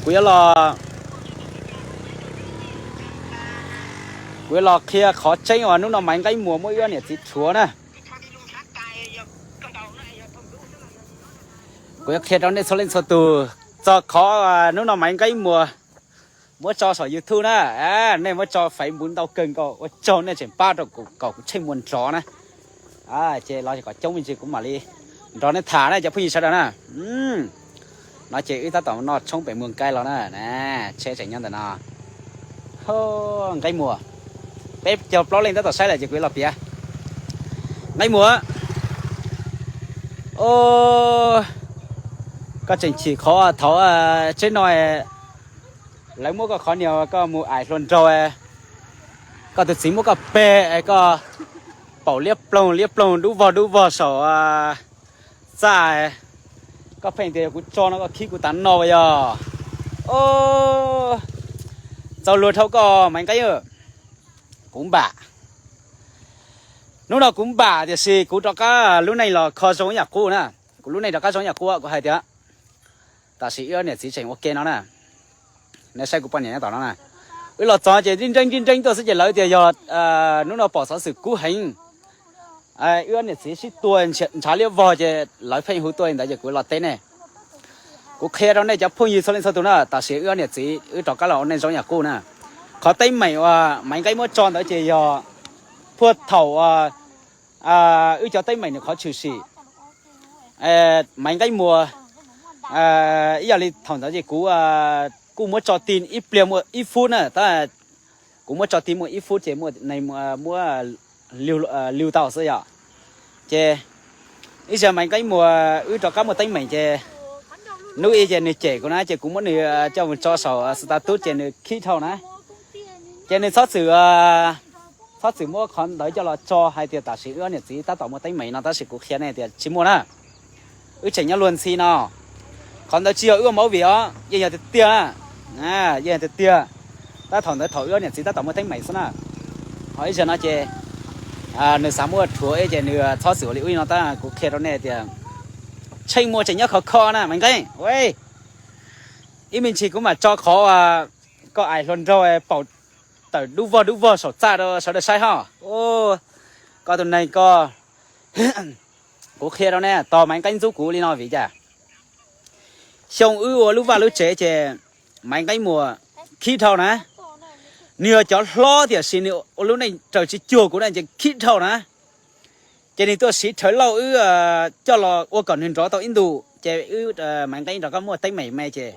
Kuv yuav los, kuv yuav los qhia qhov tseeb uas hnub no Maiv Nqeeb Muas muab wb niam txiv rhuav na. Kuv yuav qhia rau nej txhua leej txhua tus txog qhov hnub no Maiv Nqeeb Muas muab tso saum YouTube na. Nej muab tso Facebook ntau kawg nkaus, ua tsaug nej tseem pab rau kuv kom kuv tsheej muag nrov na. Ces los kom coob me ntsis kuv mam li nrog nej tham na cov phooj ywg sawv daws na. No ces wb tab tom noj tshoob pem Muas Nkaij los na. Tsheb tseem nyob ntawm no. Nqeeb Muas, peb caug plaub leej tab tom saib lawm ces kuv los piav. Nqeeb Muas, koj tseem chim qhov thaum tsev no lawv muab koj qhov niag koj mus aim hluas nraug, koj tus txiv muab koj peg, koj paum liab ploog liab ploog dub vog dub vog saum txaj. Koj pheej tias yog kuv tso no koj khib kuv tas no yog. Txaus luag dhau koj Maiv Nqeeb. Kuv npam, hnub no kuv npam tiam sis kuv rov qab lub neej los kho zoo ib yam qub na. Kuv lub neej rov qab zoo ib yam qub, kuv hais tias tam sim wb niam txiv tseem ua ke no na. Nej saib kuv poj niam nyob tom no na. Wb los txog ces nreeb nreeb nreeb tuaj xwb ces lawv tias yog hnub no pom xov xwm kub heev, wb niam txiv sib tua ntshav liab vog ces lawv pheej hu tuaj li ntawd ces kuv los teb nej. Kuv qhia rau nej cov phooj ywg txhua leej txhua tus na, tam sim wb niam txiv wb rov qab los ua neej zoo ib yam qub na. Qhov teeb meem uas Maiv Nqeeb muab tso ntawd ces yog puag thaum wb cov teeb meem nws qhov tshwm sim. Maiv Nqeeb Muas, ib yam li thaum ntawd ces kuv kuj muab tso ti ib pliag muaj ib fub na, tab kuv muab tso ti muaj ib fub ces muaj neeg muab liu tau xwb yom. Ces ib zaug Maiv Nqeeb Muas wb rov qab muaj teeb meem ces hnub ib ces nws cem kuv na ces kuv muab nws coj mus tso saum status ces nws khib dhau na. Ces nws txhob txwm, txhob txwm muab qhov ntawd coj los tso hais tias tam sim wb niam txiv tab tom muaj teeb meem no tab sis kuv qhia nej tias tsis muaj na. Wb tseem nyob luag ntxhi no. Qhov ntawd tsis yog wb ua movie os, yeej yog tiag tiag, yeej yog tiag tiag. Tab thaum ntawd thaum wb niam txiv tab tom muaj teeb meem xwb na. Ho ib zaug no ces nws xav muab rhuav ces nws txhob txwm ua li ub li no tab kuv qhia rau nej tias tsheej muag tseem nyob khov kho na Maiv Nqeeb. Ib me ntsis kuv mam tso qhov koj aim hluas nraug paum tawm dub vog dub vog saum txaj rau sawv daws saib ho. Koj tus neeg ko, kuv qhia rau nej, tos Maiv Nqeeb ntxub kuv li no vim cas? Xyoo wb ua lub vaj lub tsev ces Maiv Nqeeb Muas khib dhau na. Nws yog cov hlob tiam sis nws ua lub neej raws tsis cuag kuv na ces khib dhau na. Ces nws tuaj siv Rhawv Lauj wb coj los ua kom nws nrov tau ib ntus ces wb Maiv Nqeeb rov qab muaj teeb meem me ces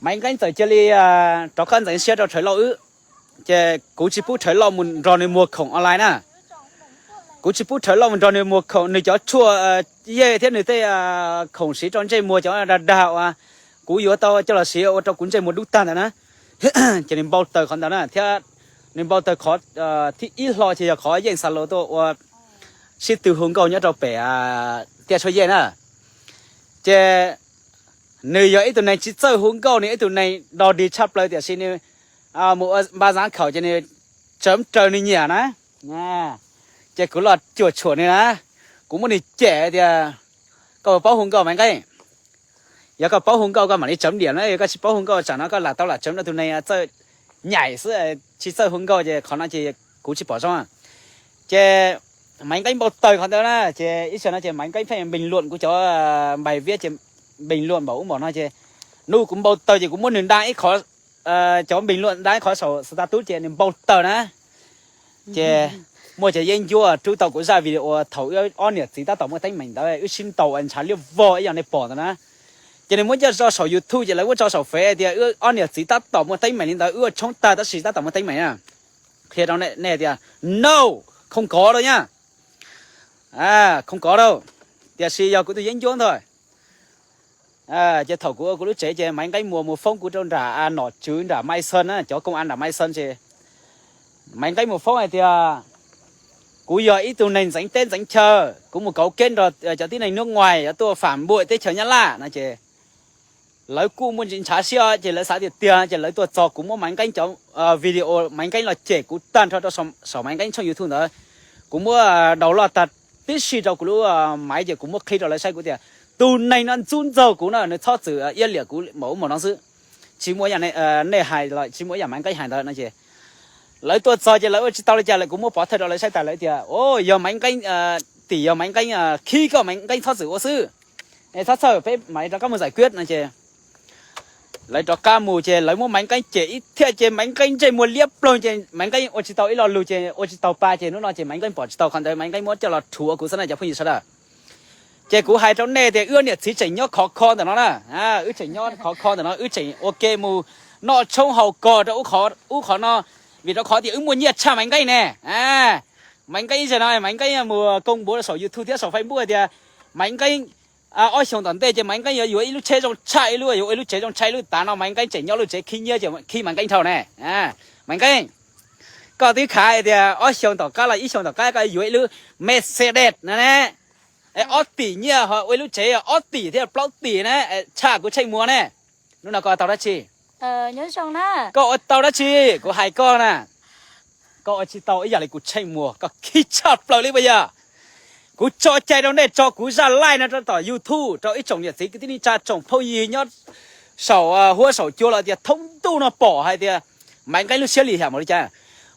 Maiv Nqeeb txawm cia li rov qab ntxeev siab rau Rhawv Lauj wb. Ces kuv tsis pub Rhawv Lauj mus nrog nws muag khoom online na. Kuv tsis pub Rhawv Lauj mus nrog nws muag khoom, nws cov tshuaj yej thiab nws tej khoom siv rau ntsej muag cov dag dag uas kuv yuav tau coj los siv ua rau kuv ntsej muag dub tag ntawd na. Ces nws npau taws qhov ntawd na thiab nws npau taws qhov thib ib hlo ces yog qhov yeej xa los tuaj ua sib tw hu nkauj nyob rau pem tiaj tshuaj yej na. Ces nws yog ib tug neeg tsis txawj hu nkauj, nws ib tug neeg dog dig tshaj plaws tiam sis nws mus ua npa zav khaum ces nws tsawv raws nws nyiam na. Ces kuv los cuam tshuam nws na, kuv muab nws cem tias koj paub hu nkauj Maiv Nqeeb? Yog koj paub hu nkauj koj mam li tsawv diam na, yog koj tsis paub hu nkauj tsam no koj lam tau lam tsawv rau tus neeg txawj nyaim xwb, tsis txawj hu nkauj ces qhov no ces kuv tsis pom zoo. Ces Maiv Nqeeb npau taws qhov ntawd na, ces ib zaug no ces Maiv Nqeeb pheej bình luận kuv cov bài viết ces bình luận npaum ub npaum no ces hnub kuv npau taws ces kuv muab nws đăng ib qhov, cov bình luận đăng ib qhov saum status ces nws npau taws na. Ces muaj cov yeeb ncuab rub tau kuv zaj video thaum wb ob niam txiv tab tom muaj teeb meem ntawd wb sib ntaus ntshav liab vog ib yam nej pom ntawd na. Ces nws muab coj tso saum YouTube ces lawv muab tso saum Fev tias wb ob niam txiv tab tom muaj teeb meem li ntawd, wb ua tshoob tag tab sis tab tom muaj teeb meem na. Qhia rau nej tias no, không có đâu nha, không có đâu, tiam sis yog kuv tus yeeb ncuab ntag. Ces thaum kuv ua kuv lub tsev ces Maiv Nqeeb Muas mus foob kuv rau nram nom tswv nram Mai Sơn na, cov công an nram Mai Sơn ces Maiv Nqeeb Muas foob hais tias kuv yog ib tug neeg ntxeev teb ntxeev chaw, kuv mus kauv keb nrog cov tib neeg nước ngoài yuav tuaj phản bội teb chaws Nyab Laj no ces lawv kuj muaj ntsis ntshav siab ces lawv xav tias tiag ces lawv tuaj txog kuv muab Maiv Nqeeb cov video Maiv Nqeeb los cem kuv tag nrho rau saum Maiv Nqeeb tshooj YouTube ntawd. Kuv muab download tag tib si rau kuv lub maiv ces kuv muab qhib rau lawv saib, kuv tias tus neeg no ntxub ntxaug kuv na, nws txhob txwm iab liam kuv npaum ub npaum no xwb. tsis muaj yam nej hais los tsis muaj ib yam Maiv Nqeeb hais ntawd no ces lawv tuaj txog ces lawv ua tsis tau li cas, lawv kuv muab pov thawj rau lawv saib tas lawv tias, o, yog Maiv Nqeeb, tim yog Maiv Nqeeb khib koj, Maiv Nqeeb txhob txwm ua xwb, es txhob txhawj, peb mam li rov qab mus zais kiab no ces lawv rov qab mus ces lawv muab Maiv Nqeeb cem ib thiaj ces Maiv Nqeeb ntsej muag liab ploog ces Maiv Nqeeb ua tsis tau ib lo lus ces ua tsis tau pa ces hnub no ces Maiv Nqeeb pom tsis tau qhov ntawd Maiv Nqeeb muab coj los rhuav kuv xwb na cov phooj ywg sawv daws. Ces kuv hais rau nej tias wb niam txiv tseem nyob khov kho ntawm no na, wb tseem nyob khov kho ntawm no, wb tseem ua ke mus noj tshoob haus kos rau ub qhov no, vim rau qhov tias wb muaj nyiaj tshaj Maiv Nqeeb ne. Maiv Nqeeb zaum no Maiv Nqeeb mus koo npuav saum YouTube thiab saum Facebook tias Maiv Nqeeb ob xyoos tom ntej ces Maiv Nqeeb yuav yuav ib lub tsheb zoo tshaj ib lub, yuav ua ib lub tsev zoo tshaj ib lub, tav no Maiv Nqeeb tseem nyob lub tsev khib nyiab ces khib Maiv Nqeeb dhau ne. Maiv Nqeeb, koj twb khav hais tias ob xyoos tom qab los ib xyoos tom qab koj yuav ib lub Mercedes no ne, ob tim nyiaj ho ua ib lub tsev ob tim thiab plaub tim na, tshaj kuv Tsheej Muas ne. Hnub no koj ua tau dab tsi? Koj ua tau dab tsi? Kuv hais koj na, koj ua tsis tau ib yam li kuv Tsheej Muas, koj khib tshaj plaws li puas yog? Kuv tso cai rau nej tso kuv zaj live no rau tom YouTube rau ib tsoom niam txiv kwv tij neej tsa tsoom phooj ywg nyob saum huab saum cua los tias thoob ntuj no pom hais tias Maiv Nqeeb lub siab lim hiam npaum li cas.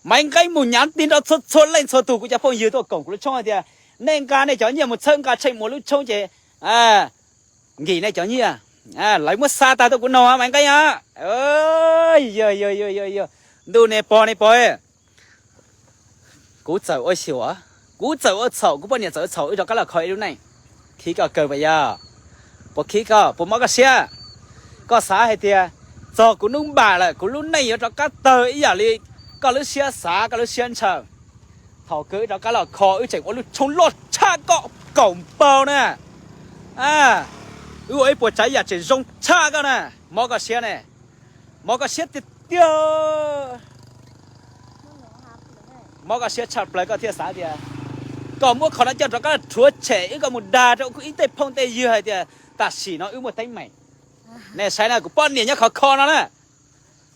Maiv Nqeeb mus nyav ti nrog txhua txhua leej txhua tus kuv cov phooj ywg tuaj koom kuv lub tshoob hais tias nej nqa nej cov nyiaj mus txhawb nqa Tsheej Muas lub tshoob ces nkim nej cov nyiaj. Lawv muab xa tag tuaj kuv noog Maiv Nqeeb os. Yog, yog, yog, yog, ntuj nej pog nej pog, kuv txawm ua xyuam, kuv txawm ua txhaum, kuv poj niam txawm ua txhaum, wb rov qab los kho ib lub neej. Khib koj kawg puas yog? Puas khib koj, puas mob koj siab? Koj xav hais tias txog kuv hnub npam lawm kuv lub neej yuav rov qab tawg ib yam li koj lub siab xav koj lub siab ntshaw. Thaum kawg wb rov qab los kho wb tseem ua lub tshoob loj tshaj koj kaum npaug na. Wb ua ib puas tsav yam tseem zoo tshaj koj na. Mob koj siab ne, mob koj siab tiag tiag. Mob koj siab tshaj plaws koj thiaj xav tias koj muab qhov no coj rov qab rhuav tshem wb, koj mus dag rau ib tej phooj tej ywg hais tias tam sim no wb muaj teeb meem. Nej saib na, kuv poj niam nyob khov kho no na.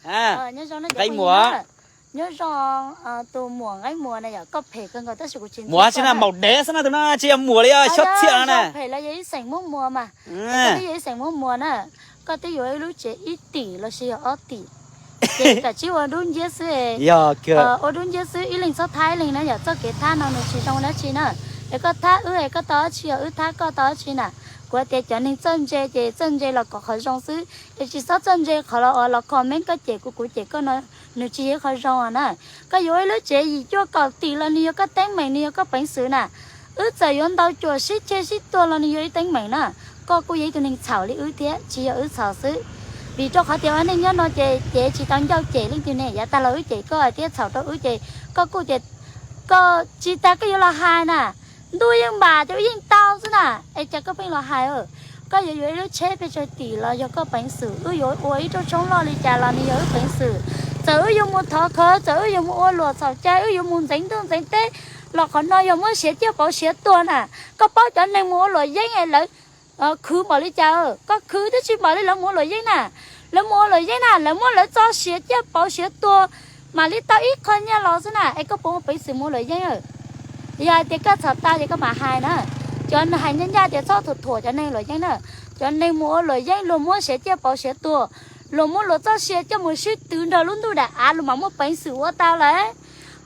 Nqeeb Muas, nyob zoo tus muam Nqeeb Muas na, yog koj phem kawg nkaus tab sis kuv tsis ntxub koj na. Muas xwb na, maum dev xwb na, tus no tsis yog muam li, xyov txhiaj no na. Phem los yog ib xeem muab muas mas, koj twb yuav ib lub tsev ib tim los sis yog ob tim, ces kav tsij ua dub nciab xwb. Ua dub nciab xwb, ib leeg txhob thab ib leeg na, yog txoj kev thab no nws tsis zoo dab tsi na. Es koj thab wb es koj tau dab tsi, yog wb thab koj tau dab tsi na? Kuv hais tias cov neeg txawj ntse ces txawj ntse los kom qhov zoo xwb, es tsis txhob txawj ntse qhov los, los comment koj cem kuv kuv cem koj no, nws tsis yog qhov zoo na. Koj yuav ib lub tsev yim cuaj kaum tim los nws yog koj teeb meem, nws yog koj peev xwm na. Wb txawm yuav ntau cuam sib ceg sib tuag los nws yog ib teeb meem na. Koj kuj yog ib tug neeg txhaum li wb thiab, tsis yog wb txhaum xwb. Vim rau qhov tias ua neej nyob no ces cev tsis tau ncauj cem leej twg ne, yav tag los wb cem koj hais tias txhaum rau wb ces koj kuj ces, koj tsis tas koj yuav los hais na. Ntuj yeej npam ces wb yeej tau xwb na. Es cas koj pheej los hais? Koj yuav yuav ib lub tsheb pes tsawg tim los yog koj peev xwm, wb yuav ua ib rooj tshoob loj li cas los nws yog wb peev xwm. Txawm wb yuav mus thov khawv, txawm wb yuav mus ua luam txhaum cai, wb yuav mus ntxeev ntuj ntxeev teb los qhov no yog muab siav ciaj pauv siav tuag na. Koj paub cov neeg mus ua luam yeeb es lawv khwv npaum li cas? Koj khwv twb tsis npaum li lawv mus ua luam yeeb na. Lawv mus ua luam yeeb na, lawv muab lawv txoj siav ciaj pauv siav tuag mam li tau ib qho nyiaj los xwb na. Es koj puas muaj peev xwm mus ua luam yeeb? Yog hais tias koj txhaum tau ces koj mam hais na. Cov hais ncaj ncaj tias txhob thuam thuam cov neeg luam yeeb na. Cov neeg mus ua luam yeeb luag muab siav ciaj pauv siav tuag, luag muab luag txoj sia coj mus sib twv nrog lub ntuj daim av luag mam muaj peev xwm ua tau lawm.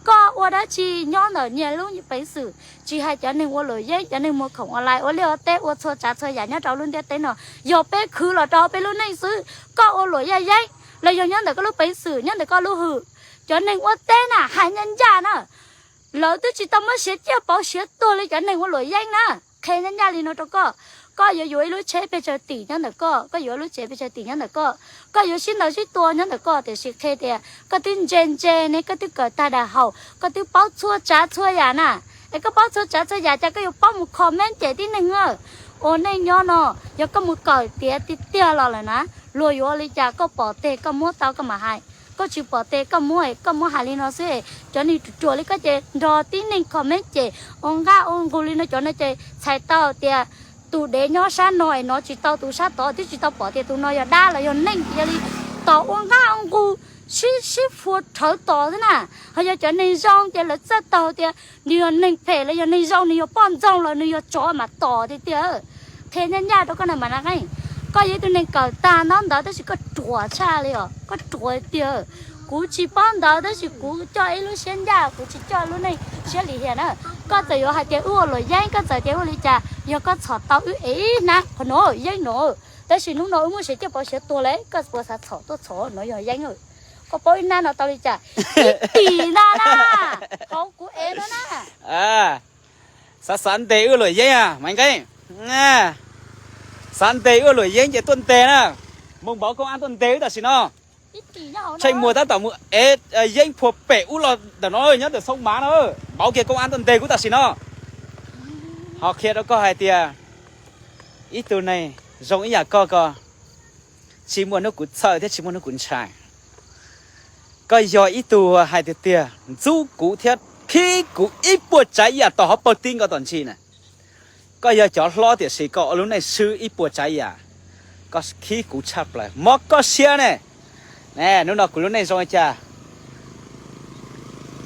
Koj ua dab tsi nyob ntawm nyias lub peev xwm? Tsis hais cov neeg ua luam yeeb, cov neeg muag khoom online ua liaj ua teb ua txhua tsav txhua yam nyob rau lub ntiaj teb no, yog peb khwv los rau peb lub neej xwb. Koj ua luam yaj yeeb los yog nyob ntawm koj lub peev xwm, nyob ntawm koj lub hwm. Cov neeg ua teb na, hais ncaj ncaj na, lawv twb tsis tau muab siav ciaj pauv siav tuag li cov neeg ua luam yeeb na. Qhia ncaj ncaj li no rau koj, koj yuav yuav ib lub tsheb pes tsawg tim nyob ntawm koj, koj yuav lub tsev pes tsawg tim nyob ntawm koj, koj yuav sib ntaus sib tua nyob ntawm koj, tiam sis qhia tias koj twb ntse ntse ne, koj twb kawm tag daim hauj, koj twb paub txhua tsav txhua yam na. Es koj paub txhua tsav txhua yam cas koj yuav paub mus comment cem tib neeg na? Ua neej nyob no, yog koj mus kawm tiav tiag tiag los lawm na, luag yuav ua li cas koj pom tes koj muab tau koj mam hais. Koj tsis pom tes koj muab, koj muab hais li no xwb. Cov neeg ruam ruam li koj ces nrog tib neeg comment cem ua nqaj ua nqug li no, cov no ces txhais tau tias tus dev nyob sab no es nov tsis tau tus sab tod, twb tsis tau pom tias tus no yog dab los yog neeg, yog li tos ua nqaj ua nqug sib sib fua rhawv tos xwb na. Ho yog cov neeg zoo ces lawv txawj taug tias nws yog neeg phem los yog neeg zoo, nws yog poj ntxoog los nws yog tsov mas tos tiag tiag. Qhia ncaj ncaj rau koj na mas na qeej, Koj yog ib tug neeg kawm tag ntaub ntawv tab sis koj ruam tshaj li os, koj ruam tiag. Kuv tsis paub ntawv tab sis kuv coj ib lub siab ncaj, kuv tsis coj lub neej siab lim hiam na. Koj txawm yuav hais tias wb ua luam yeeb, koj txawm tias ua li cas, yog koj txhom tau wb ib hnab qhov no yeeb no, tab sis hnub no wb muaj siav ciaj pov siav tuag lawm, koj puas xav txhom tuaj txhom no yog yeeb. Koj paub ib hnab no tau li cas? Ib tim ntag na, hauv kuv ev no na. Xav xav ntes wb luam yeeb a Maiv Nqeeb? Xav ntes wb luam yeeb ces tuaj ntes na. Moog npauv koob ab tuaj ntes wb tam sim no. Tsheej Muas tab tom mus ev yeeb phua pem ub los ntawm no, nyob ntawm Xoob Mav no. Npauv kiag koob ab tuaj ntes kuv tam sim no. Ho qhia rau koj hais tias ib tug neeg zoo ib yam koj ko, tsis muaj hnub kuv txhawj thiab tsis muaj hnub kuv ntshai. Koj yog ib tug hais tiag tiag ntxub kuv thiab khib kuv ib puas tsav yam tom hauv pawg tib nkaus tom ntsis na. Koj yog cov hlob tiam sis koj ua lub neej swb ib puas tsav yam, koj khib kuv tshaj plaws, mob koj siab ne. Ne, hnub no kuv lub neej zoo li cas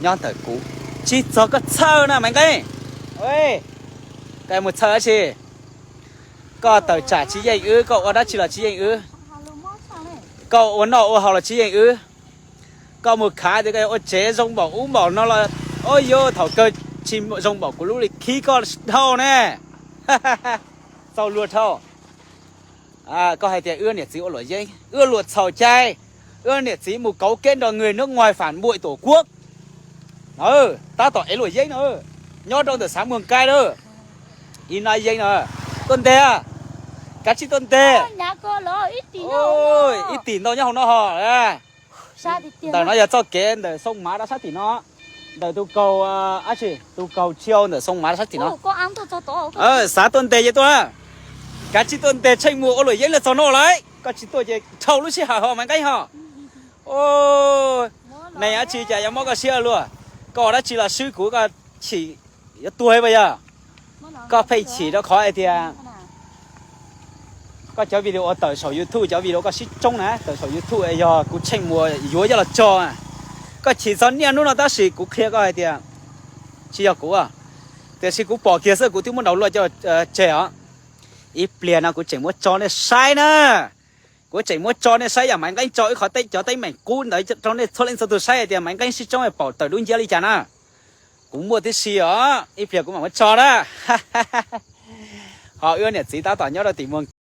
nyob ntawm kuv, tsis txog koj txhawj na Maiv Nqeeb. Koj mus txhawj dab tsi? Koj tawm tsam tsis yeej wb, koj ua dab tsi los tsis yeej wb. Koj ua noj ua haus los tsis yeej wb. Koj mus khav tias koj yuav ua tsev zoo npaum ub npaum no los, o yog thaum kawg tsis zoo npaum kuv lub li khib koj dhau ne. Txaus luag dhau. Koj hais tias wb niam txiv ua luam yeeb, wb luam txhaum cai, wb niam txiv mus kauv kev nrog người nước ngoài phản bội tổ quốc. Tab tom ev luam yeeb no, nyob rau ntawm xav Muag Nkaij na. Ib hnab yeeb no, tuaj ntes, kav tsij tuaj ntes. Ib tim ntau nyob hauv no ho. Ntawm no yog txoj kev ntawm Xoo Mav rau sab tim no, ntawm tus kaug, tus kaug Tshiau ntawm Xoo Mav rau sab tim no. Xav tuaj ntes ces tuaj, kav tsij tuaj ntes, Tsheej Muas ua luam yeeb los txog no lawm, koj tsis tuaj ces dhau lub sij hawm ho Maiv Nqeeb ho. Neeg dab tsi cas yuav mob koj siab luaj? Koj ua dab tsi los swb kuv, koj chim yuav tuag puas yog? Koj pheej chim rau qhov hais tias koj cov video tawm saum YouTube, cov video koj sib tsoob na tawm saum YouTube yog kuv Tsheej Muas yuav coj los tso. Koj chim txog niaj hnub no tab sis kuv qhia koj hais tias tsis yog kuv, tiam sis kuv pom kiag xwb kuv twb muab download coj tseg os. Ib pliag no kuv tseem muab tso nej saib na. Kuv tseem muab tso nej saib yam Maiv Nqeeb tso ib qhov teb, cov teeb meem qub ntawd rau nej txhua leej txhua tus saib hais tias Maiv Nqeeb sib tsoob pom tawm dub nciab li cas na. Kuv muaj tib si os, ib pliag kuv mam muab tso na. Ho wb niam txiv tab tom nyob rau tim Muag